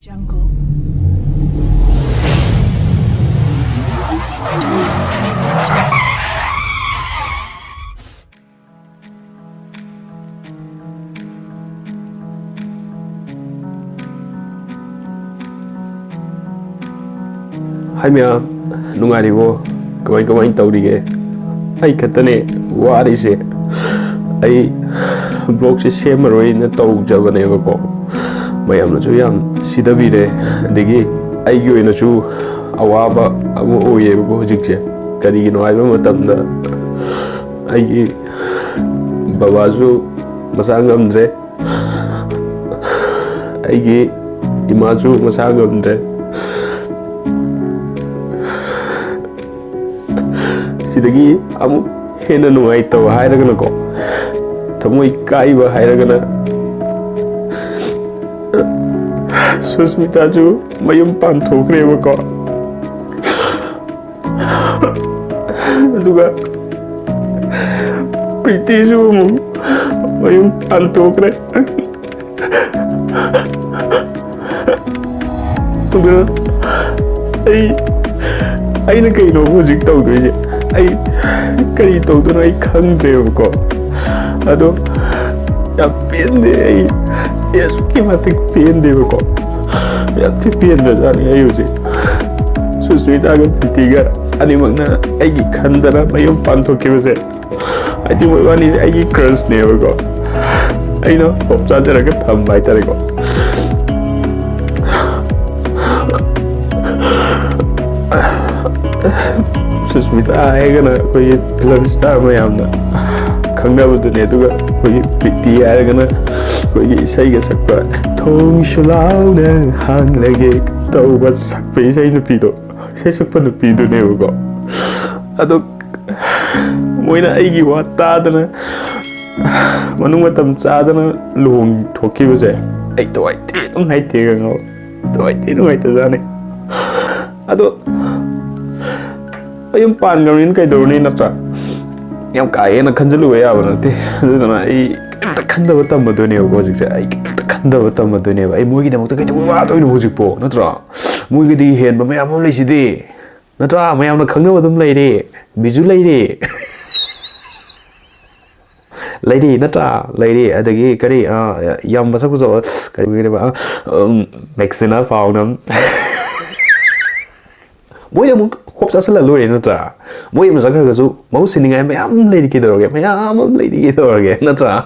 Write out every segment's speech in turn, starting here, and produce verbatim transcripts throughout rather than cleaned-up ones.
Jungle. ꯍꯥꯏ ꯃꯌꯥꯝ, ꯅꯨꯡꯉꯥꯏꯔꯤꯕꯣ? ꯀꯃꯥꯏ ꯀꯃꯥꯏ ꯇꯧꯔꯤꯒꯦ? ꯑꯩ ꯈꯛꯇꯅꯦ ꯋꯥꯔꯤꯁꯦ꯫ ꯑꯩ ꯕ꯭ꯂꯣꯛꯁꯦ ꯁꯦꯝꯃꯔꯣꯏꯅ ꯇꯧꯖꯕꯅꯦꯕꯀꯣ, ꯃꯌꯥꯝꯅꯁꯨ ꯌꯥꯝ ꯁꯤꯊꯕꯤꯔꯦ, ꯑꯗꯒꯤ ꯑꯩꯒꯤ ꯑꯣꯏꯅꯁꯨ ꯑꯋꯥꯕ ꯑꯃ ꯑꯣꯏꯌꯦꯕꯀꯣ ꯍꯧꯖꯤꯛꯁꯦ꯫ ꯀꯔꯤꯒꯤꯅꯣ ꯍꯥꯏꯕ ꯃꯇꯝꯗ, ꯑꯩꯒꯤ ꯕꯕꯥꯁꯨ ꯃꯁꯥ ꯉꯝꯗ꯭ꯔꯦ, ꯑꯩꯒꯤ ꯏꯃꯥꯁꯨ ꯃꯁꯥ ꯉꯝꯗ꯭ꯔꯦ꯫ ꯁꯤꯗꯒꯤ ꯑꯃꯨꯛ ꯍꯦꯟꯅ ꯅꯨꯡꯉꯥꯏꯇꯕ ꯍꯥꯏꯔꯒꯅꯀꯣ, ꯊꯃꯣꯏ ꯀꯥꯏꯕ ꯍꯥꯏꯔꯒꯅ, ꯁꯨꯁꯃꯤꯇꯥꯁꯨ ꯃꯌꯨꯝ ꯄꯥꯟꯊꯣꯛꯈ꯭ꯔꯦꯕꯀꯣ꯫ ꯑꯗꯨꯒ ꯄ꯭ꯔꯤꯇꯤꯁꯨ ꯑꯃꯨꯛ ꯃꯌꯨꯝ ꯄꯥꯟꯊꯣꯛꯈ꯭ꯔꯦ꯫ ꯑꯗꯨꯅ ꯑꯩ, ꯑꯩꯅ ꯀꯩꯅꯣ ꯍꯧꯖꯤꯛ ꯇꯧꯗꯣꯏꯁꯦ? ꯑꯩ ꯀꯔꯤ ꯇꯧꯗꯣꯏꯅꯣ ꯑꯩ ꯈꯪꯗ꯭ꯔꯦꯕꯀꯣ꯫ ꯑꯗꯣ ꯌꯥꯝ ꯄꯦꯟꯗꯦ ꯑꯩ, ꯑꯁꯨꯛꯀꯤ ꯃꯇꯤꯛ ꯄꯦꯟꯗꯦꯕꯀꯣ꯫ ꯌꯥꯝ ꯊꯤ ꯄꯦꯟꯗ꯭ꯔꯖꯥꯠꯅꯤ ꯑꯩ ꯍꯧꯖꯤꯛ꯫ ꯁꯨꯁꯃꯤꯇꯥꯒ ꯄ꯭ꯔꯤꯇꯤꯒ ꯑꯅꯤꯃꯛꯅ ꯑꯩꯒꯤ ꯈꯟꯗꯅ ꯃꯌꯨꯝ ꯄꯥꯟꯊꯣꯛꯈꯤꯕꯁꯦ, ꯍꯥꯏꯗꯤ ꯃꯣꯏꯕꯥꯅꯤꯁꯦ ꯑꯩꯒꯤ ꯀ꯭ꯔꯁꯅꯦꯕꯀꯣ꯫ ꯑꯩꯅ ꯍꯣꯞ ꯆꯥꯖꯔꯒ ꯊꯝꯕ ꯍꯥꯏꯇꯥꯔꯦꯀꯣ꯫ ꯁꯨꯁꯃꯤꯇꯥ ꯍꯥꯏꯔꯒꯅ ꯑꯩꯈꯣꯏꯒꯤ ꯐꯤꯂꯝ ꯁ꯭ꯇꯥꯔ ꯃꯌꯥꯝꯅ ꯈꯪꯅꯕꯗꯨꯅꯦ, ꯑꯗꯨꯒ ꯑꯩꯈꯣꯏꯒꯤ ꯄ꯭ꯔꯤꯇꯤ ꯍꯥꯏꯔꯒꯅ ꯑꯩꯈꯣꯏꯒꯤ ꯏꯁꯩꯒ ꯁꯛꯄ "ꯊꯣꯡꯁꯨ ꯂꯥꯎꯅ ꯍꯥꯡꯂꯒꯦ" ꯇꯧꯕ ꯁꯛꯄ ꯏꯁꯩ ꯅꯨꯄꯤꯗꯣ, ꯏꯁꯩ ꯁꯛꯄ ꯅꯨꯄꯤꯗꯨꯅꯦꯕꯀꯣ꯫ ꯑꯗꯣ ꯃꯣꯏꯅ ꯑꯩꯒꯤ ꯋꯥ ꯇꯥꯗꯅ, ꯃꯅꯨꯡ ꯃꯇꯝ ꯆꯥꯗꯅ ꯂꯨꯍꯣꯡ ꯊꯣꯛꯈꯤꯕꯁꯦ, ꯑꯩ ꯊꯋꯥꯏ ꯊꯤ ꯅꯨꯡꯉꯥꯏꯇꯦ ꯈꯪꯉꯕ? ꯊꯋꯥꯏ ꯊꯤ ꯅꯨꯡꯉꯥꯏꯇꯖꯥꯠꯅꯤ꯫ ꯑꯗꯣ ꯃꯌꯨꯝ ꯄꯥꯟꯈ꯭ꯔꯕꯅꯤꯅ ꯀꯩꯗꯧꯔꯨꯅꯤ, ꯅꯠꯇ꯭ꯔꯥ? ꯌꯥꯝ ꯀꯥ ꯍꯦꯟꯅ ꯈꯟꯖꯤꯜꯂꯨꯕ ꯌꯥꯕ ꯅꯠꯇꯦ꯫ ꯑꯗꯨꯗꯨꯅ ꯑꯩ ꯀꯩꯝꯇ ꯈꯟꯗꯕ ꯇꯝꯃꯗꯣꯏꯅꯦꯕꯀꯣ ꯍꯧꯖꯤꯛꯁꯦ꯫ ꯑꯩ ꯀꯩꯝꯇ ꯈꯟ- ꯈꯪꯗꯕ ꯇꯝꯃꯗꯣꯏꯅꯦꯕ꯫ ꯑꯩ ꯃꯣꯏꯒꯤꯗꯃꯛꯇ ꯀꯩꯗꯧꯕꯩ ꯋꯥꯗꯣꯏꯅꯣ ꯍꯧꯖꯤꯛꯄꯣ, ꯅꯠꯇ꯭ꯔꯥ? ꯃꯣꯏꯒꯤꯗꯤ ꯍꯦꯟꯕ ꯃꯌꯥꯝ ꯑꯃ ꯂꯩꯁꯤꯗꯤ, ꯅꯠꯇ꯭ꯔꯥ? ꯃꯌꯥꯝꯅ ꯈꯪꯅꯕ ꯑꯗꯨꯝ ꯂꯩꯔꯤ, ꯕꯤꯖꯨ ꯂꯩꯔꯤ꯫ ꯂꯩꯔꯤ ꯅꯠꯇ꯭ꯔꯥ? ꯂꯩꯔꯤ꯫ ꯑꯗꯒꯤ ꯀꯔꯤ, ꯑ, ꯌꯥꯝ ꯃꯁꯛ ꯐꯖꯕ, ꯀꯔꯤ ꯑꯣꯏꯒꯦꯕ? ꯑ, ꯎꯝ, ꯃꯦꯛꯁꯤꯅ ꯄꯥꯎꯅꯝ꯫ ꯃꯣꯏꯅ ꯑꯃꯨꯛ ꯍꯣꯞ ꯆꯥꯁꯤꯜꯂ ꯂꯣꯏꯔꯦ ꯅꯠꯇ꯭ꯔꯥ? ꯃꯣꯏ ꯑꯃ ꯆꯠꯈ꯭ꯔꯒꯁꯨ ꯃꯍꯨꯠ ꯁꯤꯟꯅꯤꯡꯉꯥꯏ ꯃꯌꯥꯝ ꯂꯩꯔꯤ ꯀꯩꯗꯧꯔꯒꯦ? ꯃꯌꯥꯝ ꯑꯃ ꯂꯩꯔꯤ ꯀꯩꯗꯧꯔꯒꯦ, ꯅꯠꯇ꯭ꯔꯥ?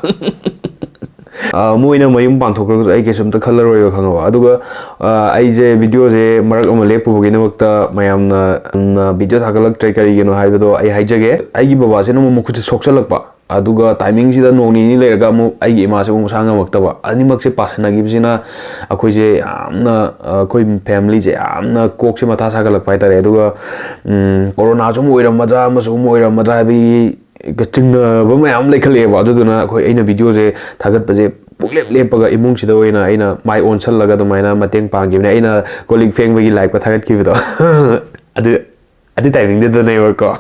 ꯑ, ꯃꯣꯏꯅ ꯃꯌꯨꯝ ꯄꯥꯟꯊꯣꯛꯈ꯭ꯔꯒꯁꯨ ꯑꯩ ꯀꯩꯁꯨꯝꯇ ꯈꯜꯂꯔꯣꯏꯕ, ꯈꯪꯉꯕ? ꯑꯗꯨꯒ, ꯑ, ꯑꯩꯁꯦ ꯚꯤꯗꯤꯑꯣꯁꯦ ꯃꯔꯛ ꯑꯃ ꯂꯦꯞꯄꯨꯕꯒꯤꯗꯃꯛꯇ ꯃꯌꯥꯝꯅ, ꯎꯝ, ꯚꯤꯗꯤꯑꯣ ꯊꯥꯒꯠꯂꯛꯇ꯭ꯔꯦ ꯀꯔꯤꯒꯤꯅꯣ ꯍꯥꯏꯕꯗꯣ ꯑꯩ ꯍꯥꯏꯖꯒꯦ꯫ ꯑꯩꯒꯤ ꯕꯕꯥꯁꯤꯅ ꯑꯃꯨꯛ ꯃꯈꯨꯠꯁꯦ ꯁꯣꯛꯆꯜꯂꯛꯄ, ꯑꯗꯨꯒ ꯇꯥꯏꯃꯤꯡꯁꯤꯗ ꯅꯣꯡ ꯅꯤꯅꯤ ꯂꯩꯔꯒ ꯑꯃꯨꯛ ꯑꯩꯒꯤ ꯏꯃꯥꯁꯦ ꯑꯃꯨꯛ ꯃꯁꯥ ꯉꯝꯃꯛꯇꯕ꯫ ꯑꯅꯤꯃꯛꯁꯦ ꯄꯥꯁꯟꯅꯈꯤꯕꯁꯤꯅ ꯑꯩꯈꯣꯏꯁꯦ ꯌꯥꯝꯅ, ꯑ, ꯑꯩꯈꯣꯏ ꯐꯦꯃꯤꯂꯤꯁꯦ ꯌꯥꯝꯅ ꯀꯣꯛꯁꯦ ꯃꯊꯥ ꯁꯥꯒꯠꯂꯛꯄ ꯍꯥꯏꯇꯥꯔꯦ꯫ ꯑꯗꯨꯒ, ꯎꯝ, ꯀꯣꯔꯣꯅꯥꯁꯨ ꯑꯃꯨꯛ ꯑꯣꯏꯔꯝꯃꯗ꯭ꯔꯥ, ꯑꯃꯁꯨ ꯑꯃꯨꯛ ꯑꯣꯏꯔꯝꯃꯗ꯭ꯔꯥ ꯍꯥꯏꯕꯒꯤ ꯆꯤꯡꯅꯕ ꯃꯌꯥꯝ ꯂꯩꯈꯠꯂꯛꯑꯦꯕ꯫ ꯑꯗꯨꯗꯨꯅ ꯑꯩꯈꯣꯏ, ꯑꯩꯅ ꯚꯤꯗꯤꯑꯣꯁꯦ ꯊꯥꯒꯠꯄꯁꯦ ꯄꯨꯡꯂꯦꯞ ꯂꯦꯞꯄꯒ ꯏꯃꯨꯡꯁꯤꯗ ꯑꯣꯏꯅ ꯑꯩꯅ ꯃꯥꯏ ꯑꯣꯟꯁꯜꯂꯒ ꯑꯗꯨꯃꯥꯏꯅ ꯃꯇꯦꯡ ꯄꯥꯡꯈꯤꯕꯅꯦ꯫ ꯑꯩꯅ ꯀꯣꯜ ꯂꯤꯛ ꯐꯦꯡꯕꯒꯤ ꯂꯥꯏꯞꯀ ꯊꯥꯒꯠꯈꯤꯕꯗꯣ꯫ ꯑꯗꯨ, ꯑꯗꯨ ꯇꯥꯏꯃꯤꯡꯗꯨꯗꯅꯦꯕꯀꯣ꯫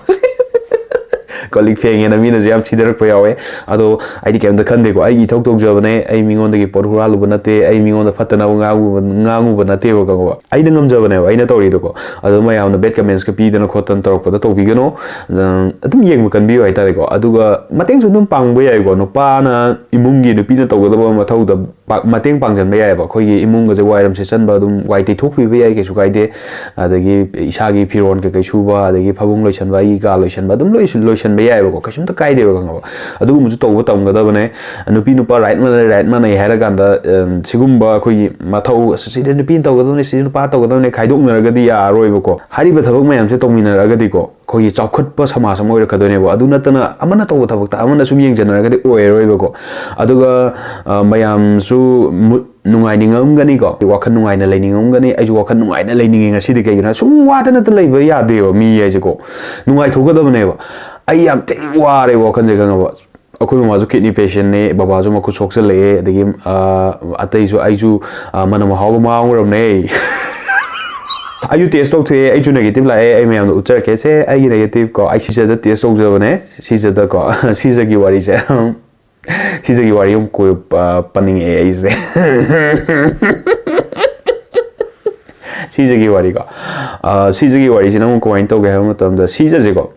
ꯀꯣꯜ ꯂꯤꯛ ꯐꯦꯡꯉꯦꯅ ꯃꯤꯅꯁꯨ ꯌꯥꯝ ꯊꯤꯗꯔꯛꯄ ꯌꯥꯎꯋꯦ꯫ ꯑꯗꯣ ꯑꯩꯗꯤ ꯀꯩꯝꯇ ꯈꯟꯗꯦꯀꯣ꯫ ꯑꯩꯒꯤ ꯏꯊꯧ ꯇꯧꯖꯕꯅꯦ꯫ ꯑꯩ ꯃꯤꯉꯣꯟꯗꯒꯤ ꯄꯣꯠ ꯍꯨꯔꯥꯜꯂꯨꯕ ꯅꯠꯇꯦ꯫ ꯑꯩ ꯃꯤꯉꯣꯟꯗ ꯐꯠꯇꯅꯕ ꯉꯥꯡꯉꯨꯕ, ꯉꯥꯡꯉꯨꯕ ꯅꯠꯇꯦꯕ, ꯈꯪꯉꯕ? ꯑꯩꯅ ꯉꯝꯖꯕꯅꯦꯕ ꯑꯩꯅ ꯇꯧꯔꯤꯗꯣꯀꯣ꯫ ꯑꯗꯣ ꯃꯌꯥꯝꯅ ꯕꯦꯗ ꯀꯃꯦꯟꯁꯀ ꯄꯤꯗꯅ ꯈꯣꯠꯇꯅ ꯇꯧꯔꯛꯄꯗꯣ ꯇꯧꯕꯤꯒꯅꯣ꯫ ꯑꯗꯨꯝ ꯌꯦꯡꯕ ꯀꯟꯕꯤꯌꯨ ꯍꯥꯏꯇꯥꯔꯦꯀꯣ꯫ ꯑꯗꯨꯒ ꯃꯇꯦꯡꯁꯨ ꯑꯗꯨꯝ ꯄꯥꯡꯕ ꯌꯥꯏꯀꯣ꯫ ꯅꯨꯄꯥꯅ ꯏꯃꯨꯡꯒꯤ ꯅꯨꯄꯤꯅ ꯇꯧꯒꯗꯕ ꯃꯊꯧꯗ ꯄꯥꯛ-, ꯃꯇꯦꯡ ꯄꯥꯡꯁꯤꯟꯕ ꯌꯥꯏꯑꯕ꯫ ꯑꯩꯈꯣꯏꯒꯤ ꯏꯃꯨꯡꯒꯁꯦ ꯋꯥꯏꯔꯝ ꯁꯤꯠꯆꯟꯕ, ꯑꯗꯨꯝ ꯋꯥꯏ ꯇꯩꯊꯣꯛꯄꯤꯕ ꯌꯥꯏ, ꯀꯩꯁꯨ ꯀꯥꯏꯗꯦ꯫ ꯑꯗꯒꯤ ꯏꯁꯥꯒꯤ ꯐꯤꯔꯣꯜ ꯀꯩꯀꯩ ꯁꯨꯕ, ꯑꯗꯒꯤ ꯐꯃꯨꯡ ꯂꯣꯏꯁꯟꯕ, ꯑꯩꯒꯤ ꯀꯥ ꯂꯣꯏꯁꯟꯕ, ꯑꯗꯨꯝ ꯂꯣꯏꯁꯟ-, ꯂꯣꯏꯁꯟꯕ ꯌꯥꯏꯑꯕꯀꯣ, ꯀꯩꯁꯨꯝꯇ ꯀꯥꯏꯗꯦꯕ, ꯈꯪꯉꯕ? ꯑꯗꯨꯒꯨꯝꯕꯁꯨ ꯇꯧꯕ ꯇꯝꯒꯗꯕꯅꯦ꯫ ꯅꯨꯄꯤ ꯅꯨꯄꯥ ꯔꯥꯏꯠ ꯃꯥꯟꯅꯩ, ꯔꯥꯏꯠ ꯃꯥꯟꯅꯩ ꯍꯥꯏꯔ ꯀꯥꯟꯗ, ꯑꯝ, ꯁꯤꯒꯨꯝꯕ ꯑꯩꯈꯣꯏꯒꯤ ꯃꯊꯧ, ꯑꯁ, ꯁꯤꯗꯤ ꯅꯨꯄꯤꯅ ꯇꯧꯒꯗꯕꯅꯤ, ꯁꯤꯗꯤ ꯅꯨꯄꯥ ꯇꯧꯒꯗꯕꯅꯤ ꯈꯥꯏꯗꯣꯛꯅꯔꯒꯗꯤ ꯌꯥꯔꯔꯣꯏꯕꯀꯣ꯫ ꯍꯥꯏꯔꯤꯕ ꯊꯕꯛ ꯃꯌꯥꯝꯁꯦ ꯇꯧꯃꯤꯟꯅꯔꯒꯗꯤꯀꯣ, ꯑꯩꯈꯣꯏꯒꯤ ꯆꯥꯎꯈꯠꯄ ꯁꯃꯥꯖ ꯑꯃ ꯑꯣꯏꯔꯛꯀꯗꯣꯏꯅꯦꯕ꯫ ꯑꯗꯨ ꯅꯠꯇꯅ ꯑꯃꯅ ꯇꯧꯕ ꯊꯕꯛꯇ ꯑꯃꯅ ꯁꯨꯝ ꯌꯦꯡꯁꯤꯟꯅꯔꯒꯗꯤ ꯑꯣꯏꯔꯔꯣꯏꯕꯀꯣ꯫ ꯑꯗꯨꯒ, ꯑ, ꯃꯌꯥꯝꯁꯨ ꯃꯨꯠ ꯅꯨꯡꯉꯥꯏꯅꯤꯡꯉꯝꯒꯅꯤꯀꯣ, ꯋꯥꯈꯜ ꯅꯨꯡꯉꯥꯏꯅ ꯂꯩꯅꯤꯡꯉꯝꯒꯅꯤ꯫ ꯑꯩꯁꯨ ꯋꯥꯈꯜ ꯅꯨꯡꯉꯥꯏꯅ ꯂꯩꯅꯤꯡꯉꯦ ꯉꯁꯤꯗꯤ꯫ ꯀꯩꯒꯤꯅꯣ ꯍꯥꯏ, ꯁꯨꯝ ꯋꯥꯗ ꯅꯠꯇ ꯂꯩꯕ ꯌꯥꯗꯦꯕ ꯃꯤ ꯍꯥꯏꯁꯦꯀꯣ꯫ ꯅꯨꯡꯉꯥꯏꯊꯣꯛꯀꯗꯕꯅꯦꯕ꯫ ꯑꯩ ꯌꯥꯝ ꯊꯤꯅ ꯋꯥꯔꯦ ꯋꯥꯈꯜꯁꯦ, ꯈꯪꯉꯕ? ꯑꯩꯈꯣꯏ ꯃꯃꯥꯁꯨ ꯀꯤꯠꯅꯤ ꯄꯦꯁꯦꯟꯅꯦ, ꯕꯕꯥꯁꯨ ꯃꯈꯨꯠ ꯁꯣꯛꯆꯜꯂꯛꯑꯦ, ꯑꯗꯒꯤ, ꯑ, ꯑꯇꯩꯁꯨ ꯑꯩꯁꯨ, ꯑ, ꯃꯅꯝ ꯍꯥꯎꯕ ꯃꯥꯡꯉꯨꯔꯕꯅꯦ꯫ ꯑꯩꯁꯨ ꯇꯦꯁ ꯇꯧꯊꯣꯛꯑꯦ, ꯑꯩꯁꯨ ꯅꯦꯒꯦꯇꯤꯚ ꯂꯥꯛꯑꯦ꯫ ꯑꯩ ꯃꯌꯥꯝꯗ ꯎꯠꯆꯔꯛꯀꯦ꯫ ꯁꯦ ꯑꯩꯒꯤ ꯅꯦꯒꯦꯇꯤꯚ ꯀꯣ, ꯑꯩ ꯁꯤꯖꯗ ꯇꯦꯁ ꯇꯧꯖꯕꯅꯦ꯫ ꯁꯤꯖꯗ ꯀꯣ, ꯁꯤꯖꯒꯤ ꯋꯥꯔꯤꯁꯦ꯫ ꯁꯤꯖꯒꯤ ꯋꯥꯔꯤ ꯑꯃꯨꯛ ꯀꯣꯏ-, ꯑ, ꯄꯟꯅꯤꯡꯉꯛꯑꯦ ꯑꯩꯁꯦ꯫ ꯁꯤꯖꯒꯤ ꯋꯥꯔꯤꯀꯣ꯫ ꯑ, ꯁꯤꯖꯒꯤ ꯋꯥꯔꯤꯁꯤꯅ ꯑꯃꯨꯛ ꯀꯃꯥꯏꯅ ꯇꯧꯒꯦ ꯍꯥꯏꯕ ꯃꯇꯝꯗ, ꯁꯤꯖꯁꯦꯀꯣ,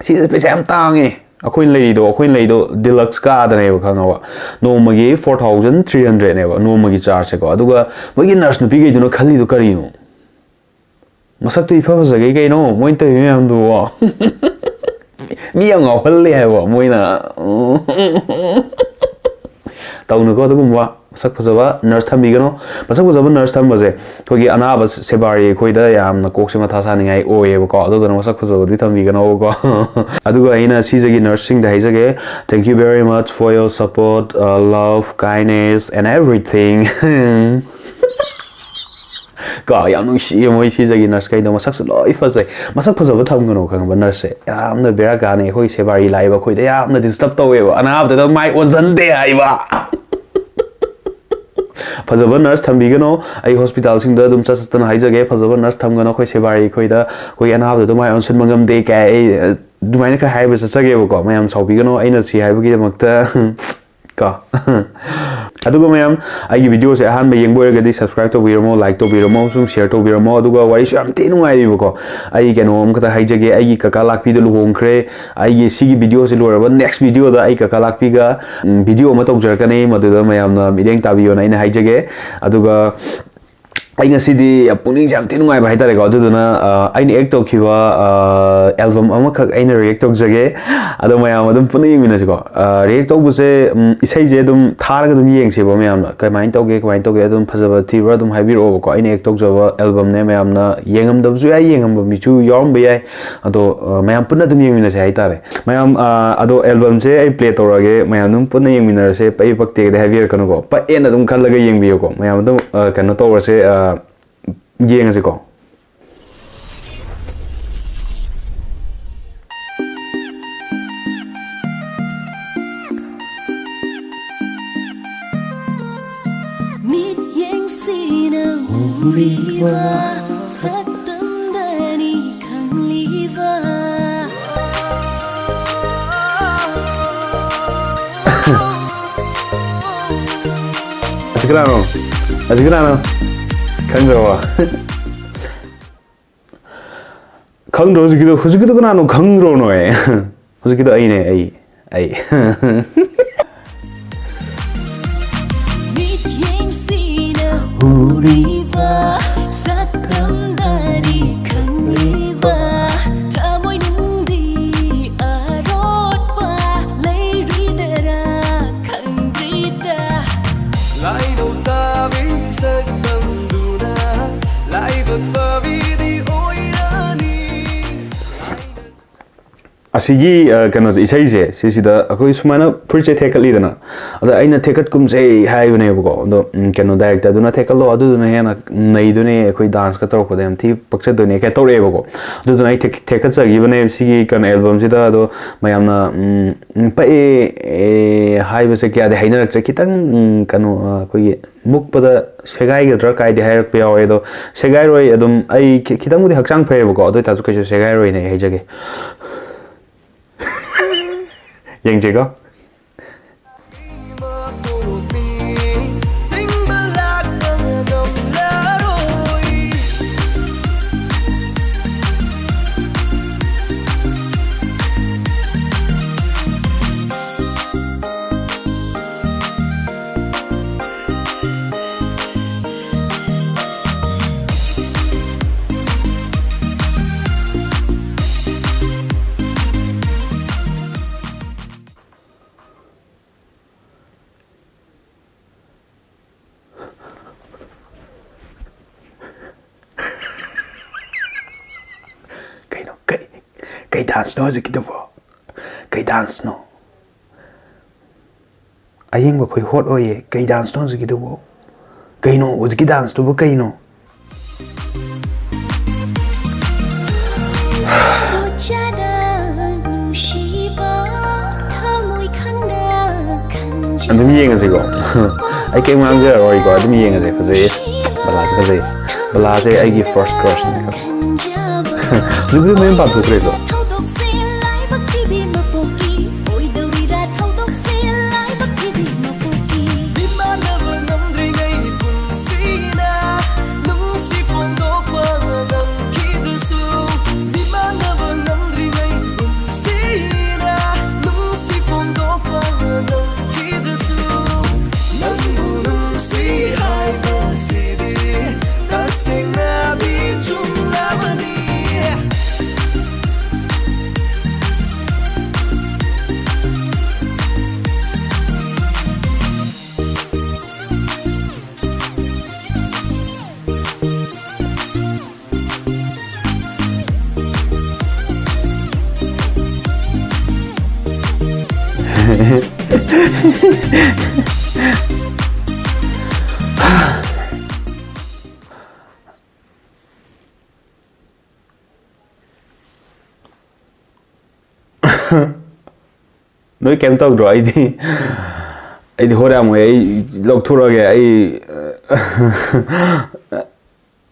ꯁꯤꯖꯁꯦ ꯄꯩꯁꯥ ꯌꯥꯝ ꯇꯥꯡꯉꯦ꯫ ꯑꯩꯈꯣꯏꯅ ꯂꯩꯔꯤꯗꯣ, ꯑꯩꯈꯣꯏꯅ ꯂꯩꯗꯣ deluxe ꯀꯥꯗꯅꯦꯕ, ꯈꯪꯉꯕ? ꯅꯣꯡꯃꯒꯤ four thousand three hundredꯅꯦꯕ, ꯅꯣꯡꯃꯒꯤ chargeꯁꯦꯀꯣ꯫ ꯑꯗꯨꯒ ꯃꯣꯏꯒꯤ nurse ꯅꯨꯄꯤꯈꯩꯗꯨꯅ ꯈꯜꯂꯤꯗꯣ ꯀꯔꯤꯅꯣ? ꯃꯁꯛꯇꯣ ꯏꯐ ꯐꯖꯒꯩ ꯀꯩꯅꯣ ꯃꯣꯏꯅ ꯇꯧꯔꯤ ꯃꯌꯥꯝꯗꯨꯕꯣ? ꯃꯤ ꯌꯥꯝ ꯉꯥꯎꯍꯜꯂꯦ ꯍꯥꯏꯕ ꯃꯣꯏꯅ꯫ ꯇꯧꯅꯨꯀꯣ ꯑꯗꯨꯒꯨꯝꯕ꯫ ꯃꯁꯛ ꯐꯖꯕ nurse ꯊꯝꯕꯤꯒꯅꯣ꯫ ꯃꯁꯛ ꯐꯖꯕ nurse ꯊꯝꯕꯁꯦ ꯑꯩꯈꯣꯏꯒꯤ ꯑꯅꯥꯕ ꯁꯦꯕꯥꯔꯤ ꯑꯩꯈꯣꯏꯗ ꯌꯥꯝꯅ ꯀꯣꯛꯁꯦ ꯃꯊꯥ ꯁꯥꯅꯤꯡꯉꯥꯏ ꯑꯣꯏꯌꯦꯕꯀꯣ꯫ ꯑꯗꯨꯗꯨꯅ ꯃꯁꯛ ꯐꯖꯕꯗꯤ ꯊꯝꯕꯤꯒꯅꯣꯕꯀꯣ꯫ ꯑꯗꯨꯒ ꯑꯩꯅ ꯁꯤꯖꯒꯤ nurseꯁꯤꯡꯗ ꯍꯥꯏꯖꯒꯦ, "Thank you very much for your support, uh, love, kindness and everything." ꯀꯣ, ꯌꯥꯝ ꯅꯨꯡꯁꯤꯌꯦ ꯃꯣꯏ ꯁꯤꯖꯒꯤ nurse ꯈꯩꯗꯣ꯫ ꯃꯁꯛꯁꯨ ꯂꯣꯏ ꯐꯖꯩ꯫ ꯃꯁꯛ ꯐꯖꯕ ꯊꯝꯒꯅꯣ, ꯈꯪꯕ? Nurseꯁꯦ ꯌꯥꯝꯅ ꯕꯦꯔꯥ ꯀꯥꯅꯤ꯫ ꯑꯩꯈꯣꯏ ꯁꯦꯕꯥꯔꯤ ꯂꯥꯛꯏꯕ ꯑꯩꯈꯣꯏꯗ ꯌꯥꯝꯅ disturb ꯇꯧꯋꯦꯕ꯫ ꯑꯅꯥꯕꯗꯨꯗ ꯃꯥꯏ ꯑꯣꯟꯁꯤꯟꯗꯦ ꯍꯥꯏꯕ꯫ ꯐꯖꯕ nurse ꯊꯝꯕꯤꯒꯅꯣ꯫ ꯑꯩ hospitalꯁꯤꯡꯗ ꯑꯗꯨꯝ ꯆꯠ ꯆꯠꯇꯅ ꯍꯥꯏꯖꯒꯦ, ꯐꯖꯕ nurse ꯊꯝꯒꯅꯣ꯫ ꯑꯩꯈꯣꯏ ꯁꯦꯕꯥꯔꯤ ꯑꯩꯈꯣꯏꯗ, ꯑꯩꯈꯣꯏꯒꯤ ꯑꯅꯥꯕꯗꯨꯗ ꯃꯥꯏ ꯑꯣꯟꯁꯤꯟꯕ ꯉꯝꯗꯦ ꯀꯥꯏ ꯑꯩ, ꯑ, ꯑꯗꯨꯃꯥꯏꯅ ꯈꯔ ꯍꯥꯏꯕ ꯆꯠꯆꯒꯦꯕꯀꯣ꯫ ꯃꯌꯥꯝ ꯁꯥꯎꯕꯤꯒꯅꯣ ꯑꯩꯅ ꯁꯤ ꯍꯥꯏꯕꯒꯤꯗꯃꯛꯇ꯫ ꯀꯣ꯫ ꯑꯗꯨꯒ ꯃꯌꯥꯝ, ꯑꯩꯒꯤ videoꯁꯦ ꯑꯍꯥꯟꯕ ꯌꯦꯡꯕ ꯑꯣꯏꯔꯒꯗꯤ subscribe ꯇꯧꯕꯤꯔꯝꯃꯣ, like ꯇꯧꯕꯤꯔꯝꯃꯣ, ꯑꯃꯁꯨꯡ share ꯇꯧꯕꯤꯔꯝꯃꯣ꯫ ꯑꯗꯨꯒ ꯋꯥꯔꯤꯁꯨ ꯌꯥꯝ ꯊꯤ ꯅꯨꯡꯉꯥꯏꯔꯤꯕꯀꯣ꯫ ꯑꯩ ꯀꯩꯅꯣ ꯑꯃꯈꯛꯇ ꯍꯥꯏꯖꯒꯦ, ꯑꯩꯒꯤ ꯀꯀꯥ ꯂꯥꯛꯄꯤꯗꯣ ꯂꯨꯍꯣꯡꯈ꯭ꯔꯦ꯫ ꯑꯩꯒꯤ ꯁꯤꯒꯤ videoꯁꯦ ꯂꯣꯏꯔꯕ next videoꯗ ꯑꯩ ꯀꯀꯥ ꯂꯥꯛꯄꯤꯒ, ꯎꯝ, video ꯑꯃ ꯇꯧꯖꯔꯛꯀꯅꯤ꯫ ꯃꯗꯨꯗ ꯃꯌꯥꯝꯅ ꯃꯤꯠꯌꯦꯡ ꯇꯥꯕꯤꯌꯣꯅ ꯑꯩꯅ ꯍꯥꯏꯖꯒꯦ꯫ ꯑꯗꯨꯒ ꯑꯩ ꯉꯁꯤꯗꯤ ꯄꯨꯛꯅꯤꯡꯁꯦ ꯌꯥꯝ ꯊꯤ ꯅꯨꯡꯉꯥꯏꯕ ꯍꯥꯏꯇꯥꯔꯦꯀꯣ꯫ ꯑꯗꯨꯗꯨꯅ, ꯑ, ꯑꯩꯅ act ꯇꯧꯈꯤꯕ, ꯑ, album ꯑꯃꯈꯛ ꯑꯩꯅ react ꯇꯧꯖꯒꯦ꯫ ꯑꯗꯣ ꯃꯌꯥꯝ ꯑꯗꯨꯝ ꯄꯨꯟꯅ ꯌꯦꯡꯃꯤꯟꯅꯁꯤꯀꯣ꯫ ꯑ, react ꯇꯧꯕꯁꯦ, ꯎꯝ, ꯏꯁꯩꯁꯦ ꯑꯗꯨꯝ ꯊꯥꯔꯒ ꯑꯗꯨꯝ ꯌꯦꯡꯁꯦꯕ ꯃꯌꯥꯝꯅ꯫ ꯀꯃꯥꯏꯅ ꯇꯧꯒꯦ, ꯀꯃꯥꯏꯅ ꯇꯧꯒꯦ, ꯑꯗꯨꯝ ꯐꯖꯕ ꯊꯤꯕ꯭ꯔꯥ ꯑꯗꯨꯝ ꯍꯥꯏꯕꯤꯔꯛꯑꯣꯕꯀꯣ꯫ ꯑꯩꯅ act ꯇꯧꯖꯕ albumꯅꯦ, ꯃꯌꯥꯝꯅ ꯌꯦꯡꯉꯝꯗꯕꯁꯨ ꯌꯥꯏ, ꯌꯦꯡꯉꯝꯕ ꯃꯤꯁꯨ ꯌꯥꯎꯔꯝꯕ ꯌꯥꯏ꯫ ꯑꯗꯣ, ꯑ, ꯃꯌꯥꯝ ꯄꯨꯟꯅ ꯑꯗꯨꯝ ꯌꯦꯡꯃꯤꯟꯅꯁꯦ ꯍꯥꯏꯇꯥꯔꯦ꯫ ꯃꯌꯥꯝ, ꯑ, ꯑꯗꯣ albumꯁꯦ ꯑꯩ play ꯇꯧꯔꯛꯑꯒꯦ, ꯃꯌꯥꯝ ꯑꯗꯨꯝ ꯄꯨꯟꯅ ꯌꯦꯡꯃꯤꯟꯅꯔꯁꯦ꯫ ꯄꯛꯏ ꯄꯛꯇꯦꯒꯗꯤ ꯍꯥꯏꯕꯤꯔꯛꯀꯅꯨꯀꯣ, ꯄꯛꯑꯦꯅ ꯑꯗꯨꯝ ꯈꯜꯂꯒ ꯌꯦꯡꯕꯤꯌꯨꯀꯣ꯫ ꯃꯌꯥꯝ ꯑꯗꯨꯝ, ꯑ, ꯀꯩꯅꯣ ꯇꯧꯔꯁꯦ, ꯑ, ꯌꯦꯡꯉꯁꯤꯀꯣ꯫ ꯃꯤꯠꯌꯦꯡꯁꯤꯅ ꯎꯔꯤꯕ ꯁꯛꯇꯝꯗꯅꯤ ꯈꯪꯂꯤꯕ꯫ ꯀꯅꯥꯅꯣ? ꯑꯁꯤ ꯀꯅꯥꯅꯣ? ꯈꯪꯗ꯭ꯔꯕꯣ? ꯈꯪꯗ꯭ꯔꯣ ꯍꯧꯖꯤꯛꯀꯤꯗꯣ? ꯍꯧꯖꯤꯛꯀꯤꯗꯣ ꯀꯅꯥꯅꯣ ꯈꯪꯗ꯭ꯔꯣ ꯅꯣꯏ? ꯍꯧꯖꯤꯛꯀꯤꯗꯣ ꯑꯩꯅꯦ, ꯑꯩ꯫ ꯑꯩ꯫ ꯃꯤꯠꯌꯦꯡꯁꯤꯅ ꯎꯔꯤꯕ ꯁꯛꯇꯝꯗꯗꯤ ꯈꯪꯂꯤꯕ ꯊꯃꯣꯏꯅꯨꯡꯗꯤ ꯑꯔꯣꯠꯄ ꯂꯩꯔꯤꯗꯔꯥ ꯈꯪꯗ꯭ꯔꯤꯗ꯫ ꯂꯥꯏꯅꯧ ꯇꯥꯕꯤ ꯁꯛꯇꯝꯗꯨꯅ ꯂꯥꯏꯕꯛ ꯐꯕꯤꯗꯤ ꯑꯣꯏꯔꯅꯤ꯫ ꯑꯁꯤꯒꯤ, ꯑ, ꯀꯩꯅꯣꯁꯦ, ꯏꯁꯩꯁꯦ, ꯁꯤꯁꯤꯗ ꯑꯩꯈꯣꯏ ꯁꯨꯃꯥꯏꯅ ꯐꯨꯔꯤꯠꯁꯦ ꯊꯦꯛꯀꯠꯂꯤꯗꯅ, ꯑꯗ ꯑꯩꯅ ꯊꯦꯛꯀꯠꯀꯨꯝꯁꯦ ꯍꯥꯏꯕꯅꯦꯕꯀꯣ, ꯑꯗꯣ, ꯎꯝ, ꯀꯩꯅꯣ, director ꯗꯨꯅ "ꯊꯦꯛꯀꯠꯂꯣ, ꯑꯗꯨꯗꯨꯅ ꯍꯦꯟꯅ ꯅꯩꯗꯣꯏꯅꯦ, ꯑꯩꯈꯣꯏ dance ꯀ ꯇꯧꯔꯛꯄꯗ ꯌꯥꯝ ꯊꯤ ꯄꯛꯆꯗꯣꯏꯅꯦ" ꯀꯥꯏ ꯇꯧꯔꯛꯑꯦꯕꯀꯣ꯫ ꯑꯗꯨꯗꯨꯅ ꯑꯩ ꯊꯦꯛ-, ꯊꯦꯛꯀꯠꯆꯈꯤꯕꯅꯦ ꯁꯤꯒꯤ, ꯀꯩꯅꯣ, album ꯁꯤꯗ꯫ ꯑꯗꯣ ꯃꯌꯥꯝꯅ, ꯎꯝ, ꯎꯝ, ꯄꯛꯑꯦ, ꯑꯦ, ꯍꯥꯏꯕꯁꯦ ꯀꯌꯥꯗꯤ ꯍꯥꯏꯅꯔꯛꯇ꯭ꯔꯦ, ꯈꯤꯇꯪ, ꯎꯝ, ꯀꯩꯅꯣ, ꯑ, ꯑꯩꯈꯣꯏꯒꯤ ꯃꯨꯛꯄꯗ ꯁꯦꯒꯥꯏꯒꯗ꯭ꯔꯥ ꯀꯥꯏꯗꯤ ꯍꯥꯏꯔꯛꯄ ꯌꯥꯎꯋꯦ꯫ ꯑꯗꯣ ꯁꯦꯒꯥꯏꯔꯣꯏ꯫ ꯑꯗꯨꯝ ꯑꯩ ꯈꯤ-, ꯈꯤꯇꯪꯕꯨꯗꯤ ꯍꯛꯆꯥꯡ ꯐꯩꯌꯦꯕꯀꯣ, ꯑꯗꯨ ꯑꯣꯏꯇꯥꯔꯁꯨ ꯀꯩꯁꯨ ꯁꯦꯒꯥꯏꯔꯣꯏꯅ ꯑꯩ ꯍꯥꯏꯖꯒꯦ꯫ ꯌꯦꯡꯁꯦꯀꯣ꯫ ꯀꯩꯅꯣ? ꯀꯩ, ꯀꯩ dance ꯅꯣ ꯍꯧꯖꯤꯛꯀꯤꯗꯨꯕꯣ? ꯀꯩ dance ꯅꯣ? ꯑꯌꯦꯡꯕ ꯑꯩꯈꯣꯏ hot ꯑꯣꯏꯌꯦ꯫ ꯀꯩ dance ꯅꯣ ꯍꯧꯖꯤꯛꯀꯤꯗꯨꯕꯣ? ꯀꯩꯅꯣ ꯍꯧꯖꯤꯛꯀꯤ dance ꯇꯨꯕꯨ ꯀꯩꯅꯣ? ꯑꯗꯨꯝ ꯌꯦꯡꯉꯁꯤꯀꯣ꯫ ꯑꯩ ꯀꯩꯝ ꯉꯥꯡꯖꯔꯔꯣꯏꯀꯣ, ꯑꯗꯨꯝ ꯌꯦꯡꯉꯁꯦ꯫ ꯐꯖꯩꯌꯦ, ꯕꯂꯥꯁꯦ ꯐꯖꯩꯌꯦ꯫ ꯕꯂꯥꯁꯦ ꯑꯩꯒꯤ first crush ꯅꯦ꯫ ꯍꯧꯖꯤꯛꯄꯨꯗꯤ ꯃꯌꯨꯝ ꯄꯥꯟꯊꯣꯛꯈ꯭ꯔꯦꯀꯣ꯫ ꯊꯧꯗꯣꯛꯁꯦ ꯂꯥꯏꯕꯛ ꯊꯤꯕꯤ ꯃꯄꯣꯛꯀꯤ ꯑꯣꯏꯗꯧꯔꯤꯔꯥ? ꯊꯧꯗꯣꯛꯁꯦ ꯂꯥꯏꯕꯛ ꯊꯤꯕꯤ ꯃꯄꯣꯛꯀꯤ ꯃꯤꯃꯥꯟꯅꯕ ꯉꯝꯗ꯭ꯔꯦ꯫ ꯅꯣꯏ ꯀꯩꯝ ꯇꯧꯗ꯭ꯔꯣ? ꯑꯩꯗꯤ, ꯑꯩꯗꯤ ꯍꯣꯔꯦꯟ ꯑꯃꯨꯛ ꯑꯩ ꯂꯧꯊꯣꯔꯛꯑꯒꯦ꯫ ꯑꯩ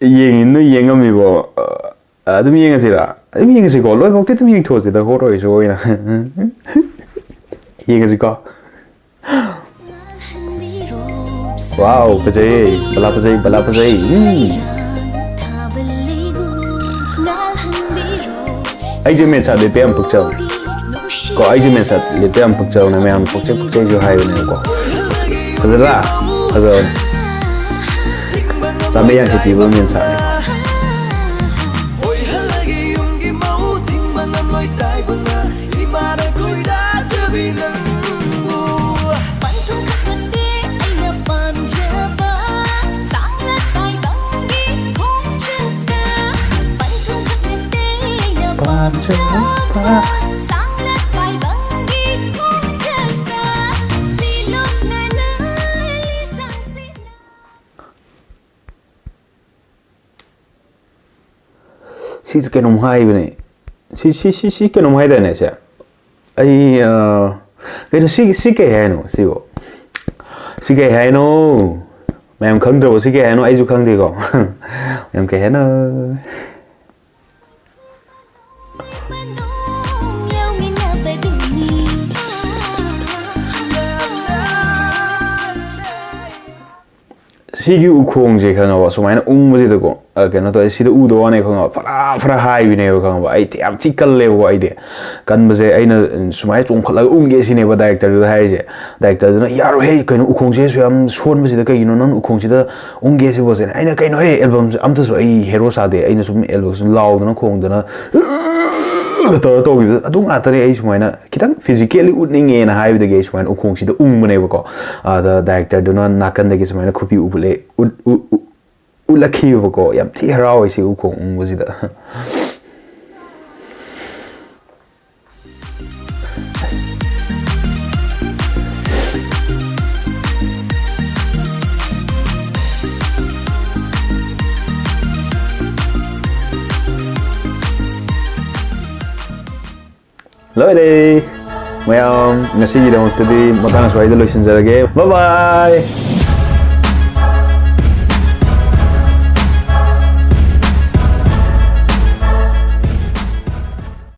ꯌꯦꯡꯉꯤ, ꯅꯣꯏ ꯌꯦꯡꯉꯝꯃꯤꯕꯣ? ꯑꯗꯨꯝ ꯌꯦꯡꯉꯁꯤꯔꯥ? ꯑꯗꯨꯝ ꯌꯦꯡꯉꯁꯤꯀꯣ, ꯂꯣꯏꯐꯥꯎꯇꯤ ꯑꯗꯨꯝ ꯌꯦꯡꯊꯣꯛꯑꯁꯤꯗ, ꯍꯣꯔꯣꯏꯁꯨ ꯑꯣꯏꯅ꯫ ꯌꯦꯡꯉꯁꯤꯀꯣ꯫ ꯋꯥꯎ, ꯐꯖꯩꯌꯦ꯫ ꯕꯂꯥ ꯐꯖꯩ, ꯕꯂꯥ ꯐꯖꯩ꯫ ꯎꯝ꯫ ꯑꯩꯁꯦ ꯃꯦꯟꯁꯥꯠ ꯂꯤꯠꯄ ꯌꯥꯝ ꯄꯛꯆꯕ꯫ ꯀꯣ, ꯑꯩꯁꯦ ꯃꯦꯟꯁꯥꯠ ꯂꯤꯠꯄ ꯌꯥꯝ ꯄꯛꯆꯕꯅꯦ, ꯃꯌꯥꯝꯅ ꯄꯛꯆꯩ ꯄꯛꯆꯩꯁꯨ ꯍꯥꯏꯕꯅꯦꯕꯀꯣ꯫ ꯐꯖꯗ꯭ꯔꯥ? ꯐꯖꯕꯅꯦ꯫ ꯆꯥꯝꯃꯔꯤ ꯌꯥꯡꯈꯩ ꯄꯤꯕ ꯃꯦꯟꯁꯥꯠꯅꯦ꯫ ꯁꯤ ꯀꯩꯅꯣꯝ ꯍꯥꯏꯕꯅꯦ꯫ ꯁꯤ, ꯁꯤ, ꯁꯤ, ꯁꯤ ꯀꯩꯅꯣꯝ ꯍꯥꯏꯗꯥꯏꯅꯦ ꯁꯦ? ꯑꯩ, ꯑ, ꯀꯩꯅꯣ ꯁꯤ, ꯁꯤ ꯀꯩ ꯍꯥꯏꯅꯣ ꯁꯤꯕꯣ? ꯁꯤ ꯀꯩ ꯍꯥꯏꯅꯣ? ꯃꯌꯥꯝ ꯈꯪꯗ꯭ꯔꯕꯣ? ꯁꯤ ꯀꯩ ꯍꯥꯏꯅꯣ? ꯑꯩꯁꯨ ꯈꯪꯗꯦꯀꯣ꯫ ꯃꯌꯥꯝ ꯀꯩ ꯍꯥꯏꯅꯣ? ꯁꯤꯒꯤ ꯎꯈꯣꯡꯁꯦ ꯈꯪꯉꯕ, ꯁꯨꯃꯥꯏꯅ ꯎꯪꯕꯁꯤꯗꯀꯣ, ꯑ, ꯀꯩꯅꯣ ꯇꯧꯋꯦ, ꯁꯤꯗ ꯎꯗ ꯋꯥꯅꯦ ꯈꯪꯉꯕ, ꯐꯔꯥ ꯐꯔꯥ ꯍꯥꯏꯕꯅꯦꯕ ꯈꯪꯉꯕ꯫ ꯑꯩꯗꯤ ꯌꯥꯝ ꯊꯤ ꯀꯜꯂꯦꯕꯀꯣ꯫ ꯑꯩꯗꯤ ꯀꯟꯕꯁꯦ ꯑꯩꯅ ꯁꯨꯃꯥꯏꯅ ꯆꯣꯡꯈꯠꯂꯒ ꯎꯪꯒꯦ ꯁꯤꯅꯦꯕ ꯗꯥꯏꯔꯦꯛꯇꯔꯗꯨꯗ ꯍꯥꯏꯔꯤꯁꯦ꯫ ꯗꯥꯏꯔꯦꯛꯇꯔꯗꯨꯅ, "ꯌꯥꯔꯣꯏꯍꯦ, ꯀꯩꯅꯣ ꯎꯈꯣꯡꯁꯦ ꯑꯁꯨꯛ ꯌꯥꯝ ꯁꯣꯟꯕꯁꯤꯗ ꯀꯩꯒꯤꯅꯣ ꯅꯪ ꯎꯈꯣꯡꯁꯤꯗ ꯎꯪꯒꯦ ꯁꯤꯕꯣ?" ꯁꯤꯅ ꯑꯩꯅ, "ꯀꯩꯅꯣꯍꯦ, ꯑꯦꯜꯕꯝꯁꯦ ꯑꯝꯇꯁꯨ ꯑꯩ ꯍꯦꯔꯣ ꯁꯥꯗꯦ, ꯑꯩꯅ ꯁꯨꯝ ꯑꯦꯜꯕꯝ ꯁꯨꯝ ꯂꯥꯎꯗꯅ ꯈꯣꯡꯗꯅ ꯇꯧꯔ ꯇꯧꯈꯤꯕꯗꯣ ꯑꯗꯨ ꯉꯥꯛꯇꯅꯦ ꯑꯩ ꯁꯨꯃꯥꯏꯅ ꯈꯤꯇꯪ ꯐꯤꯖꯤꯀꯦꯜꯂꯤ ꯎꯠꯅꯤꯡꯉꯦꯅ ꯍꯥꯏꯕꯗꯒꯤ ꯑꯩ ꯁꯨꯃꯥꯏꯅ ꯎꯈꯣꯡꯁꯤꯗ ꯎꯪꯕꯅꯦꯕꯀꯣ꯫ ꯑꯗ ꯗꯥꯏꯔꯦꯛꯇꯔꯗꯨꯅ ꯅꯥꯀꯟꯗꯒꯤ ꯁꯨꯃꯥꯏꯅ ꯈꯨꯕꯤ ꯎꯕꯨꯠꯂꯦ-, ꯎꯠ-, ꯎ-, ꯎ-, ꯎꯠꯂꯛꯈꯤꯕꯀꯣ꯫ ꯌꯥꯝ ꯊꯤ ꯍꯔꯥꯎꯋꯦ ꯁꯤ ꯎꯈꯣꯡ ꯎꯪꯕꯁꯤꯗ꯫ ꯂꯣꯏꯔꯦ꯫ ꯃꯌꯥꯝ, ꯉꯁꯤꯒꯤꯗꯃꯛꯇꯗꯤ ꯃꯇꯥꯡ ꯑꯁ꯭ꯋꯥꯏꯗ ꯂꯣꯏꯁꯤꯟꯖꯔꯒꯦ꯫ Bye bye.